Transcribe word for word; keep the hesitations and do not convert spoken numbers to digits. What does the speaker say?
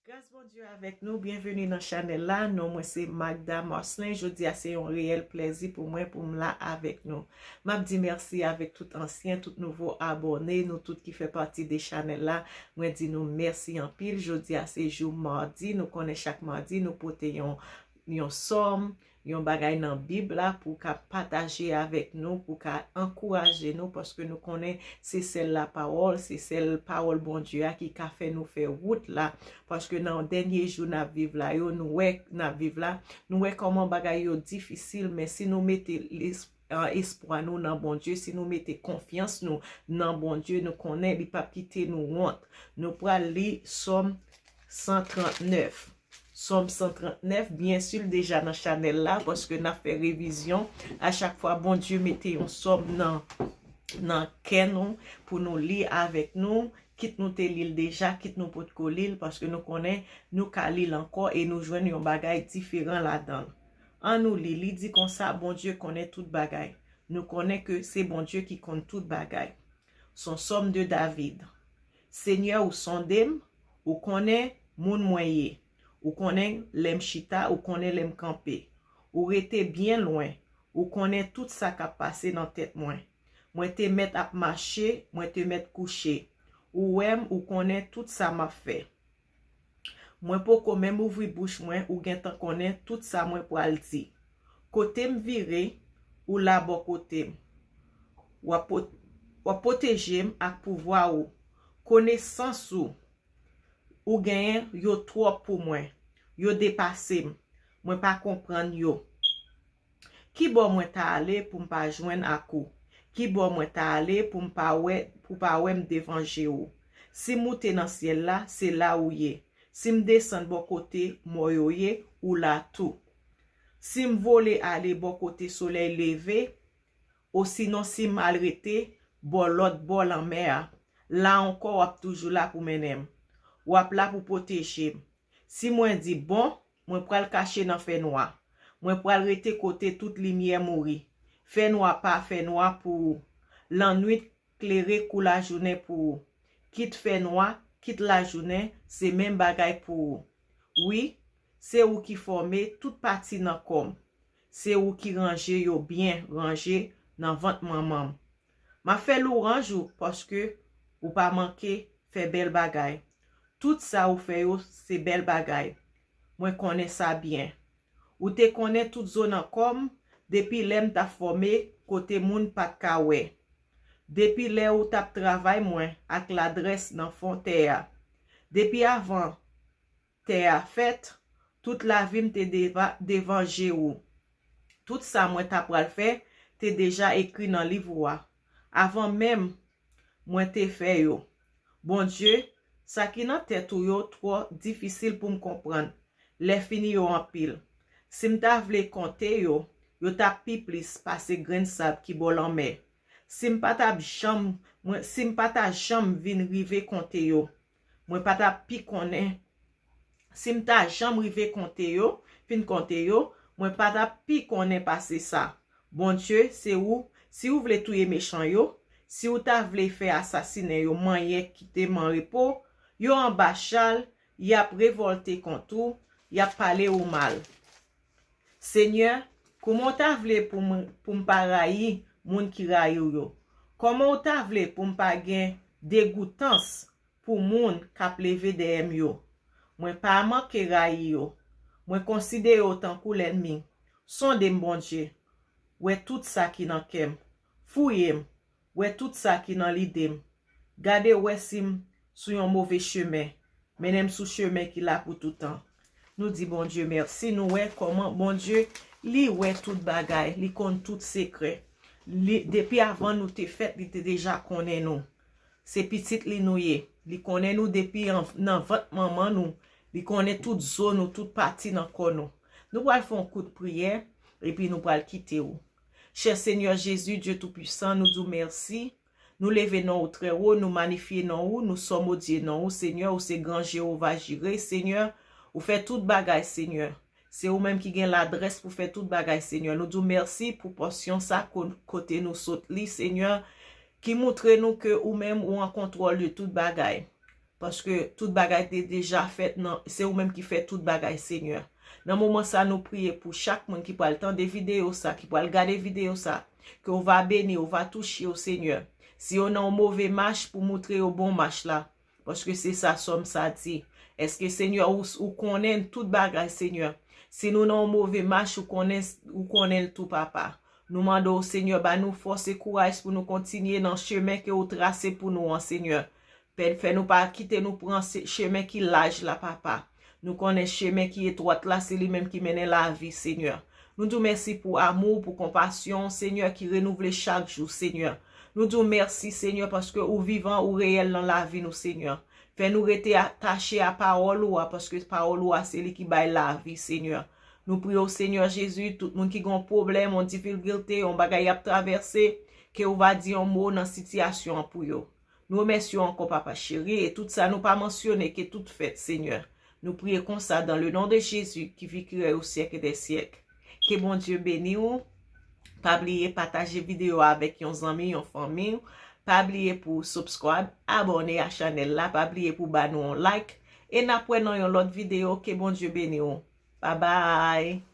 Gras Bondye avèk nou, byenveni nan chanèl la. Non mwen se Magda Marcelin. Jodi a se yon reyèl plèzi pou mwen pou m la avèk nou. M ap di mèsi avèk tout ansyen, tout nouvo abòne, nou tout ki fè pati de chanèl la. Mwen di nou mèsi anpil. Jodi a se jou madi. Nou konnen chak madi nou pote yon, yon sòm, yon bagay nan Bib la pou ka pataje avèk nou, pou ka ankouraje nou, paske nou konnen se sèl lapawòl, se sèl pawòl Bondye a ki ka fè nou fè wout la. Paske nan dènye jou n ap viv la yo, nou wè, n ap viv la, nou wè kòman bagay yo difisil, men si nou mete les-, an, espwa nou nan Bondye, si nou mete konfyans nou nan Bondye, nou konnen li p ap kite nou wont. Nou pral li Sòm san trannèf. Sòm san trannèf, byen si l deja nan chanèl la, paske n ap fè revizyon. A chak fwa Bondye mete yon sòm nan, nan kè nou pou nou li avèk nou, kit nou te li l deja, kit nou potko li l, paske nou konnen nou ka li l ankò e nou jwenn yon bagay diferan ladan l. Ann nou li, li di konsa, Bondye konnen tout bagay. Nou konnen ke se Bondye ki konn tout bagay. Se yon sòm de David. Senyè, ou sonde m, ou konnen moun mwen ye. Ou konnen lè m chita, ou konnen lè m kanpe. Ou rete byen lwen, ou konnen tout sa k ap pase nan tèt mwen. Mwen te mèt ap mache, mwen te mèt kouche. Ou wè m, ou konnen tout sa m ap fè. Mwen poko menm ouvri bouch mwen, ou gentan konnen tout sa mwen pral di. Kote m vire, ou la bò kote m. W ap pwo-, w ap pwoteje m ak pouvwa ou. Konesans ou, ou genyen yo twòp pou mwen. Yo depase m. Mwen pa konprann yo. Ki bò mwen ta ale pou m pa jwenn ak ou? Ki bò mwen ta ale pou m pa wè, pou pa wè m devan je ou? Si m moute nan syèl la, se la ou ye. Si m desann bò kote mò yo ye, ou la tou. Si m vole ale bò kote solèy leve, osinon si m al rete bò lòt bò lanmè a, la ankò w ap toujou la pou mennen m. W ap la pou pwoteje m. Si mwen di, bon, mwen pral kache nan fènwa. Mwen pral rete kote tout limyè mouri. Fènwa pa fènwa pou ou. Lannwit klere kou lajounen pou ou. Kit fènwa, kit lajounen, se menm bagay pou ou. Wi, se ou ki fòme tout pati nan kò m. Se ou ki ranje yo byen ranje nan vant manman m. M ap fè lwanj ou paske ou pa manke fè bèl bagay. Tout sa ou fè yo se bèl bagay. Mwen konnen sa byen. Ou te konnen tout zo nan kò m depi lè m t ap fòme kote moun pa t ka wè. Depi lè ou t ap travay mwen ak ladrès nan fon tè a. Depi avan tè a fèt, tout lavi m te deva-, devan je ou. Tout sa mwen ta pral fè te deja ekri nan liv ou a, avan menm mwen te fè yo. Bondye, sa ki nan tèt ou yo twò difisil pou m konprann. Lè fini yo anpil. Si m ta vle konte yo, yo t ap pi plis pase grenn sab ki bò lanmè. Si m pa t ap janm, mwen, si m pa ta janm vin rive konte yo, mwen pa t ap pi konnen. Si m ta janm rive konte yo, fin konte yo, mwen pa t ap pi konnen pase sa. Bondye, se ou, si ou vle touye mechan yo, si ou ta vle fè asasinen yo manyè kite m an repo, yo anba chal, y ap revòlte kont ou, y ap pale ou mal. Senyè, kòman w ta vle pou m, pou m pa rayi moun ki rayi w yo? Kòman w ta vle pou m pa gen degoutans pou moun k ap leve dèyè m yo? Mwen pa manke rayi yo. Mwen konsidere w tankou lènmi. Sonde m, Bondye. Wè tout sa ki nan kè m. Fouye m. Wè tout sa ki nan lide m. Gade wè si m sou yon move chemen. Mennen m sou chemen ki la pou toutan. Nou di Bondye mèsi. Nou wè kòman Bondye, li wè tout bagay. Li konn tout sekrè. Li, depi avan nou te fèt, li te deja konnen nou. Se pitit li nou ye. Li konnen nou depi an, nan vant manman nou. Li konnen tout zo nou, tout pati nan kò nou. Nou pral fè yon kout priyè, epi nou pral kite w. Chè Senyè Jezi, Dye Toupisan, nou di w mèsi. Nou leve non ou trè wo, nou manifye non ou, nou sòmodye non ou, Senyè, ou se gran Jewova Jire, Senyè, ou fè tout bagay, Senyè. Se ou menm ki gen ladrès pou fè tout bagay, Senyè. Nou di w mèsi pou pòsyon sa ko-, kote nou sot li, Senyè, ki moutre nou ke ou menm ou an kontwòl de tout bagay. Paske tout bagay te deja fèt, nan, se ou menm ki fè tout bagay, Senyè. Nan moman sa, nou priye pou chak moun ki pral tande videyo sa, ki pral gade videyo sa, ke w va beni, w va touche yo, Senyè. Si yo nan yon move mach, pou moutre yo bon mach la. Paske se sa sòm sa di. Èske, Senyè, ou, ou konnen tout bagay, Senyè? Si nou nan yon move mach, ou konnen, ou konnen l tou, papa. Nou mande w, Senyè, ba nou fòs e kouraj pou nou kontinye nan chemen ke ou trase pou nou an, Senyè. Fè, fè nou pa kite nou pran se, chemen ki laj la, papa. Nou konnen chemen ki etwat la, se li menm ki mennen lavi, Senyè. Nou di w mèsi pou amou, pou konpasyon, Senyè, ki renouvle chak jou, Senyè. Nou di w mèsi, Senyè, paske ou vivan, ou reyèl nan lavi nou, Senyè. Fè nou rete atache a pawòl ou a, paske pawòl ou a se li ki bay lavi, Senyè. Nou priye w, Senyè Jezi, tout moun ki gen yon pwoblèm, yon difikilte, yon bagay y ap travèse, ke ou va di yon mo nan sitiyasyon an pou yo. Nou remèsye w ankò, papa cheri, e tout sa nou pa mansyone, ke tout fèt, Senyè. Nou priye konsa dans le nom de Jésus qui vit, qui règne au siècle des siècles. Ke Bondye beni w. Pa bliye pataje videyo a avèk yon zanmi, yon fanmi w. Pa bliye pou subscribe, abòne a chanèl la. Pa bliye pou ba nou yon like. E n ap wè nan yon lòt videyo. Ke Bondye beni w. Bye bye.